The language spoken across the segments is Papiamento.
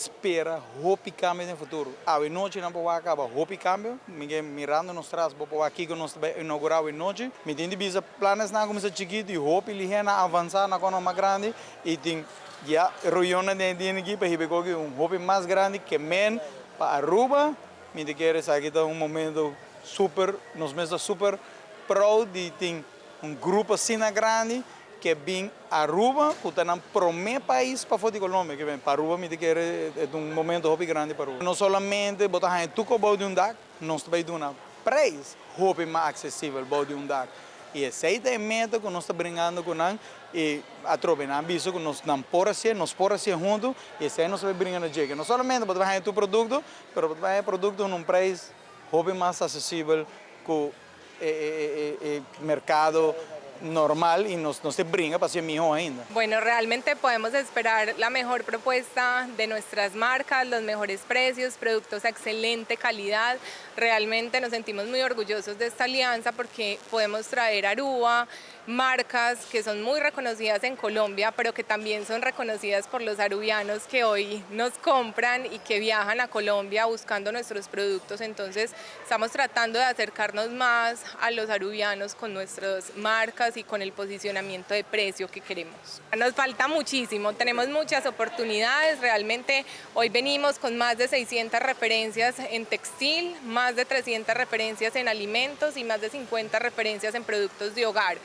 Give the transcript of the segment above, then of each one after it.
Spera hopi cambio den futuro. Awe nochi nan por wak caba hopi cambio. Mi ke mirando nos tras bo por wak kico nos ta bay inaugura awe nochi. Mi tin di bisa planes nan a cuminsa chikito y hopi lihe nan a avansa na cono mas grandi y tin ya reunionnan den e dia aki pa hiba e koki un hopi mas grandi ke men pa Aruba. Mi ta kere esaki ta un momento super, nos mes ta super proud di tin un grupo asina grandi ke bin Aruba ku ta nan prome pais pafó di Colombia ke bin pa Aruba. Mi ta kere e ta un momento hopi grandi pa Aruba. No solamente bo ta haña tur kos bou di un dak, nos ta bai duna prijs hopi mas aksesibel bou di un dak i esei ta e meta ku nos ta bringando ku nan i atrobe nan a bisa ku nos nan por hasié, nos por hasié huntu i esei nos ta bai bringa na dje ke no solamente bo ta bai haña tur produkto, pero bo ta bai haña produkto na un prijs hopi mas aksesibel ku e mercado normal y nos te bringa pa hacié miho ainda. Bueno, realmente podemos esperar la mejor propuesta de nuestras marcas, los mejores precios, productos a excelente calidad. Realmente nos sentimos muy orgullosos de esta alianza porque podemos traer a Aruba marcas que son muy reconocidas en Colombia, pero que también son reconocidas por los arubianos que hoy nos compran y que viajan a Colombia buscando nuestros productos. Entonces, estamos tratando de acercarnos más a los arubianos con nuestras marcas y con el posicionamiento de precio que queremos. Nos falta muchísimo, tenemos muchas oportunidades. Realmente hoy venimos con más de 600 referencias en textil, más de 300 referencias en alimentos y más de 50 referencias en productos de hogar.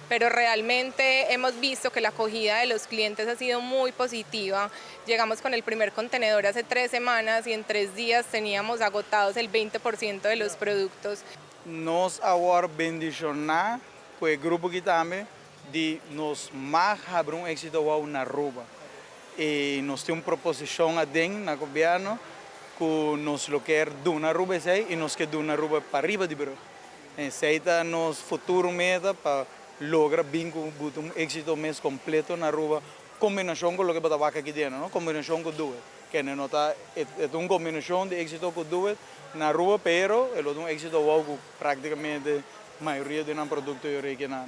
Pero realmente hemos visto que la acogida de los clientes ha sido muy positiva. Llegamos con el primer contenedor hace 3 semanas y en 3 días teníamos agotados el 20% de los productos. Nos a wordo bendiciona cu e grupo aki tambe di nos mag habri un Exito Wow na Aruba. Y nos tin un proposicion aden na gobierno cu nos lo kier duna Aruba esey y nos kier duna Aruba pariba di brug. Esey ta nos futuro meta pa logra bin cu un Exito mes completo na Aruba, combinacion cu loke bo ta wak aki den, no? Combinacion cu Do It. Cu no ta e un combinacion di Exito cu Do It na Aruba, pero e un Exito Wow cu practicamente mayoria di nan producto y original.